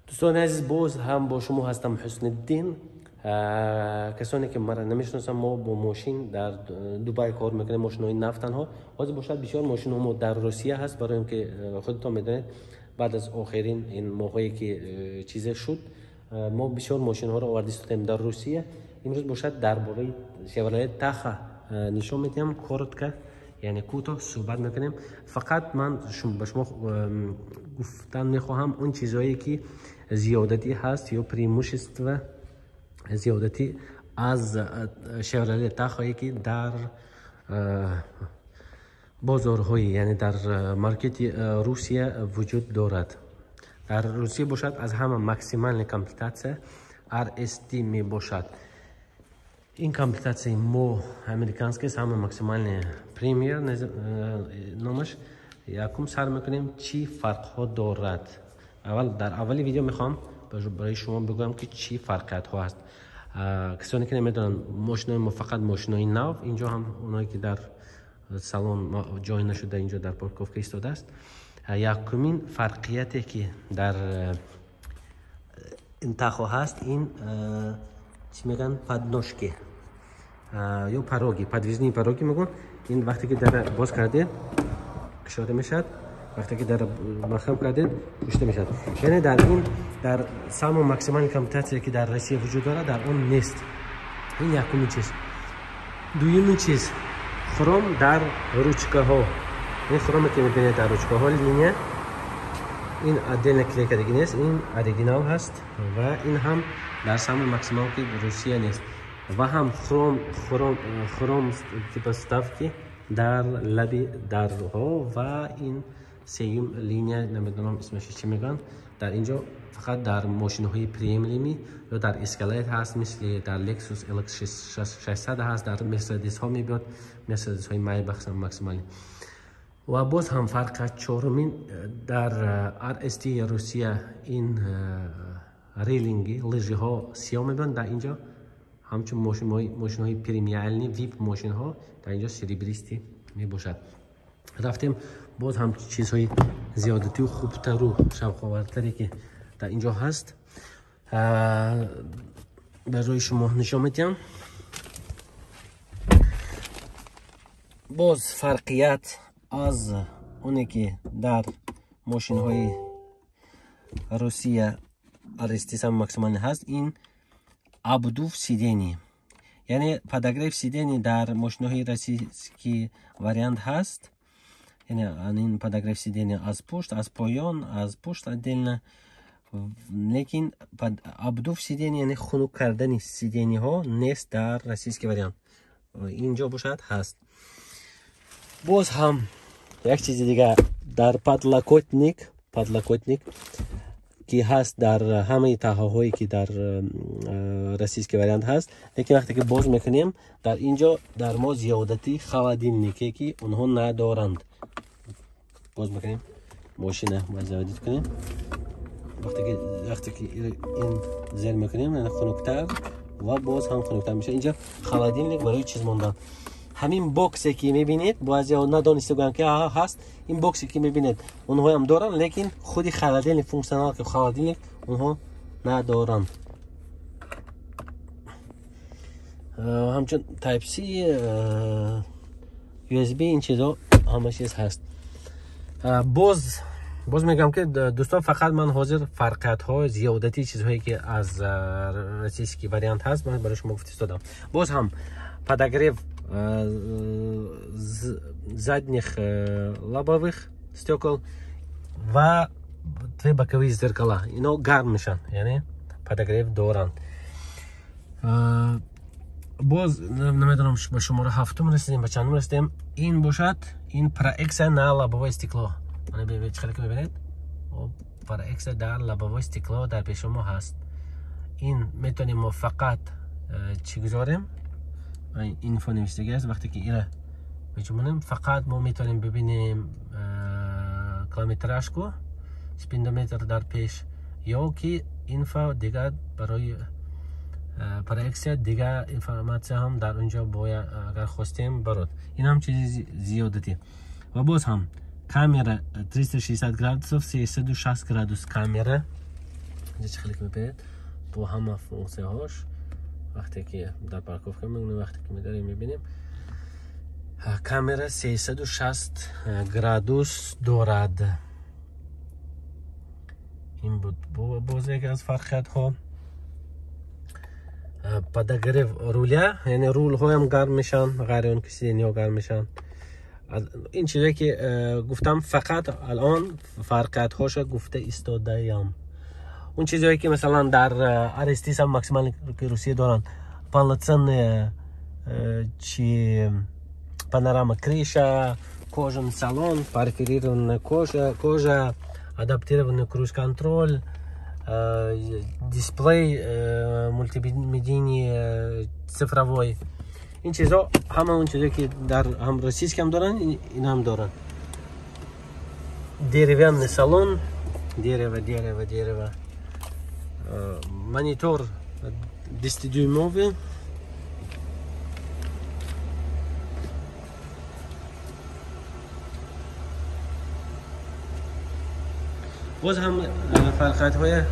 Дӯстони азиз, боз ҳам бо шумо ҳастам Ҳусниddин. Касоне ки маро намешиносанд, мо бо мошин дар Дубай кор мекунем, мошинҳои нав танҳо. Ҳозир бошад, бисёр мошинҳо мо дар Русия ҳаст, барои он ки худатон медонед, баъд аз охирин ин моҳое ки чизе шуд, мо бисёр мошинҳоро оварда истодем дар Русия. Имрӯз бошад, дар бораи Chevrolet Tahoe нишон медиҳам, коротко, яъне кӯтоҳ суҳбат мекунем. Фақат ман ба шумо гуфтан мехоҳам он чизҳое ки зиёдатӣ ҳаст ё преимущество зиёдатӣ аз Chevrolet Tahoe, ки дар бозорҳои, яъне дар маркети Русия вуҷуд дорад. Дар Русия бошад, аз ҳама максимальный комплектация RST мебошад. Ин комплектацияи мо американский, самый максимальный премьер номаш. Якум сар мекунем, чӣ фарқҳо дорад. Аввал, дар аввали видео мехоҳам барои шумо бигӯям, ки чӣ фарқиятҳо ҳаст. Касоне ки намедонанд, мошинои мо фақат мошинои нав. Инҷо ҳам оное ки дар салон ҷой нашуда, инҷо дар парковка истодааст. Якумин фарқияте ки дар ин Tahoe ҳаст, ин чӣ мегӯянд, подножки ё пороги, подвижные пороги мегӯянд. Ин вақте ки дара боз кардед, кушода мешавад, вақте ки дара маҳкам кардед, пӯшида мешавад. Яъне дар ин, дар самая максимальная комплектация, ки дар Россия вуҷуд дорад, дар он нест. Ин якумин чиз. Дуюмин чиз, хром дар ручкаҳо. Ин хроме ки мебинед дар ручкаҳо, линия, ин отдельно клей кардагӣ нест, ин оригинал ҳаст ва ин ҳам дар самый максималки Русия нест. Ва ҳам хром типа вставки дар лаби дарҳо ва ин сеюм линия, намедонам исмаша чӣ мегӯянд, дар инҷо фақат дар мошинаҳои премиумӣ ё дар Escalade ҳаст, мисли дар Lexus LX 600 ҳаст, дар Мерседесҳо мебиёд, Мерседесҳои Maybach максимальный. Ва боз ҳам фарқа чорумин, дар RST Русия ин рейлинги лыжиҳо сиёҳ мебиёнд, дар инҷо ҳамчун мошинҳои премиальный, вип мошинҳо, дар инҷо серебристый мебошад. Рафтем, боз ҳам чизҳои зиёдатию хубтару шавқовартаре ки дар инҷо ҳаст, барои шумо нишон медиҳам. Боз фарқият аз оне ки дар мошинҳои Русия RST самый максимальный ҳаст, ин обдув сидений, яъне подогрев сидений дар мошинаҳои российский вариант ҳаст, яъне ин подогрев сидений аз пушт, аз поён, аз пушт отдельно, лекин обдув сидений, яъне хунук кардани сидениҳо нест дар российский вариант. Инҷо бошад, ҳаст. Боз ҳам як чизи дигар, дар подлокотник ки ҳаст дар ҳамаи Tahoe-ҳое ки дар российский вариант ҳаст, лекин вақте ки боз мекунем, дар инҷо дар мо зиёдатӣ холодильнике ки онҳо надоранд. Боз мекунем, мошина бояд заводить кунем. Вақте ки ин зер мекунем, хунуктар ва боз ҳам хунуктар мешавад. Инҷо холодильник барои чиз мондан. Ҳамин боксе ки мебинед, баъзеҳо надониста гӯянд ки ҳаст. Ин боксе ки мебинед, онҳоям доранд, лекин худи холодильник, функционал ки холодильник онҳо надоранд. Ҳамчун Type C, USB, ин чизо ҳама чиз ҳаст. Боз мегӯям ки, дӯстон, фақат ман ҳозир фарқиятҳо, зиёдатии чизҳое ки аз российский вариант ҳаст, ман барои шумо гуфта истодам. Боз ҳам подогрев задних лобовых стекол ва две боковые зеркала, ино гарм мешаванд, яъне подогрев доранд. Боз намедонам, ба шумора ҳафтум расидем, ба чандум расидем. Ин бошад, ин проекция на лобовое стекло. Чӣ ки мебинед, проекция дар лобовое стекло дар пеши мо ҳаст. Ин метавонем мо фақат чӣ гузорем, инфо навиштагӣ аст. Вақте ки ира мечумонем, фақат мо метавонем бибинем километражку, спидометр дар пеш ё ки инфо дигар барои проекция, дигар информация ҳам дар онҷо бояд, агар хостем, барод. Ин ҳам чизи зиёдатӣ. Ва боз ҳам камера 360 градусов, 360 градус камера. Инҷа чӣ хеле ки мебинед, бо ҳама функсияҳош, вақте ки дар парковка мемонем, вақте ки медарем, мебинем, камера 360 градус дорад. Ин буд боз яке аз фарқиятҳо. Подогрев руля, яъне рулҳоям гарм мешаванд, ғайри он ки сиденьяҳо гарм мешаванд. Ин чизе ки гуфтам, фақат алон фарқиятҳоша гуфта истодаям. Он чизҳое ки масалан дар RST сам максимални ки Русия доранд, полноценные чи панорама крыша, кожаный салон, перфорированная кожа, адаптированный круиз-контроль, дисплей мультимедийный цифровой. Ин чизҳо ҳама он чизое ки дар ҳам российский ҳам доранд, ин ҳам доранд. Деревянный салон, дерево, дерево, дерево. Монитор 10-дюймовый. Боз ҳам фарқиятҳои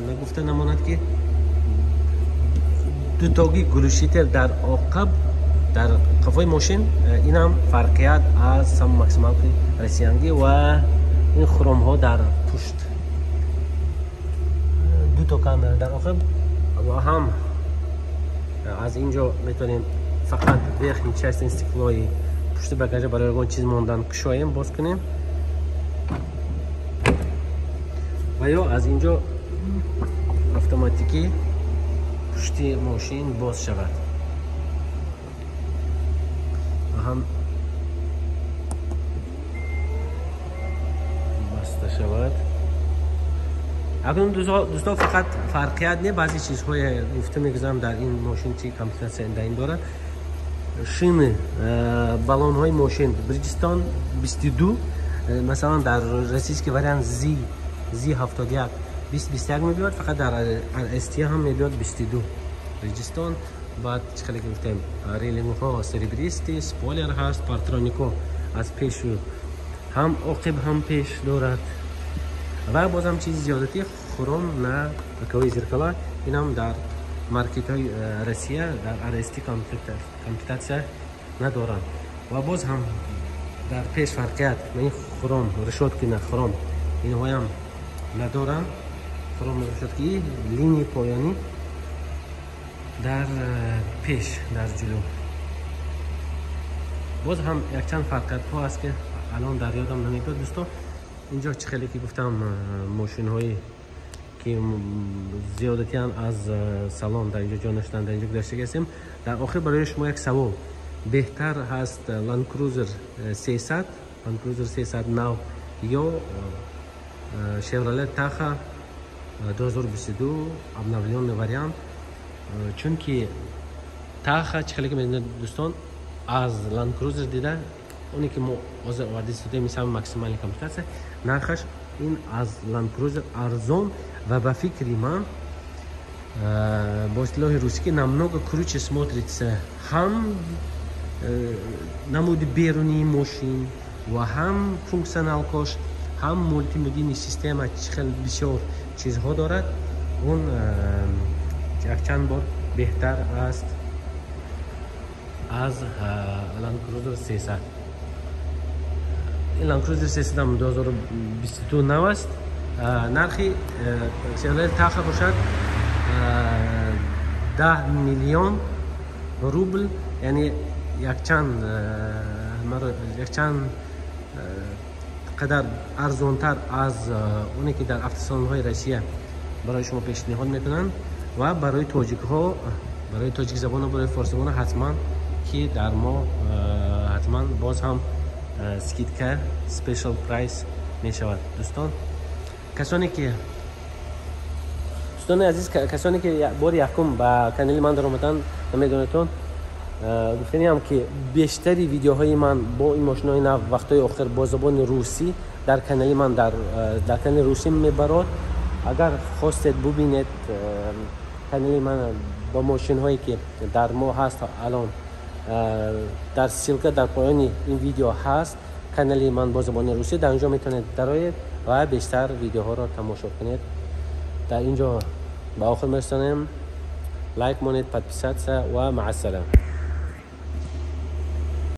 нагуфта намонад, ки дутоги глушитель дар оқаб, дар қафои мошин, инам фарқият аз сам максималки россиянги, ва ин хромҳо дар пушт, дуто камера дар оқиб, ва ҳам аз ин ҷо метавонем фақат верхний части стеклои пушти багажа барои ягон чиз мондан кушоем, боз кунем, ва ё аз ин ҷо автоматикӣ пушти мошин боз шавад. Ва ҳам баста шавад. Акнун, дӯсто, фақат фарқият не, баъзе чизҳое гуфта мегузарам, дар ин мошин чи комплектатсия дар ин дорад. Шины, баллонҳои мошин Бриджстон 22, масалан дар российский вариант Z 71 20 21 мебиёд, фақат дар RST ҳам мебиёд 22 Бриджстон. Баъд чӣ хеле ки гуфтем, рейлингҳо серебристый, спойлер ҳаст, парктроникҳо аз пешу ҳам оқиб, ҳам пеш дорад, ва бозам чизи зиёдатӣ, хром на боковые зеркала, инам дар маркетҳои Россия дар RST комплектатсия надоранд. Ва боз ҳам дар пеш фарқият, ин хром решётки на хром, инҳоям надоранд хром решётки линии поёнӣ дар пеш, дар ҷилӯ. Боз ҳам якчанд фарқиятҳо аст, ки алон дар ёдам намебиёд, дӯсто. Инҷо чӣ хеле ки гуфтам, мошинҳое ки зиёдатиян аз салон дар инҷо ҷо нашуданд, дар инҷо гузаштагӣ ҳастем. Дар охир барои шумо як савол: беҳтар ҳаст Land Cruiser 300, Land Cruiser 300 нав ё Chevrolet Tahoe 2022 обновленный вариант? Чунки Tahoe, чӣ хеле ки медонед, дӯстон, аз Land Cruiser дида, оне ки мо ҳозир оварда истодаем, самый максимальный комплектатсия, нархаш ин аз Land Cruiser арзон ва ба фикри ман, бо истилоҳи русӣ, намного круче смотрится, ҳам намуди берунии мошин ва ҳам функционалкош, ҳам мултимедийный система, чӣ хел бисёр чизҳо дорад, он якчанд бор беҳтар аст аз Land Cruiser 300. Ин Land Cruiser 300 ҳам 2022 нав аст. Нархи Chevrolet Tahoe бошад 10 миллион рубл, яъне якчанд қадар арзонтар аз оне ки дар автосалонҳои Россия барои шумо пешниҳод мекунанд. Ва барои тоҷикҳо, барои тоҷикзабонҳо, барои форсизабонҳо ҳатман ки дар мо ҳатман боз ҳам скидка, special price мешавад. Дӯстон, касоне ки, дӯстони азиз, касоне ки бори якум ба канали ман даромадан, намедонедтон, гуфтаниам ки бештари видеоҳои ман бо ин мошинои нав вақтҳои охир бо забони русӣ дар канали ман, дар канали русӣ мебарод. Агар хостед бубинед канали ман бо мошинҳое ки дар мо ҳаст, алон дар ссылка дар поёни ин видео ҳаст. Канали ман бо забони русӣ, дар онҷо метавонед дароед ва бештар видеоҳоро тамошо кунед. Дар ин ҷо ба охир мерасонем. Лайк монед, подписаться ва маъассалам.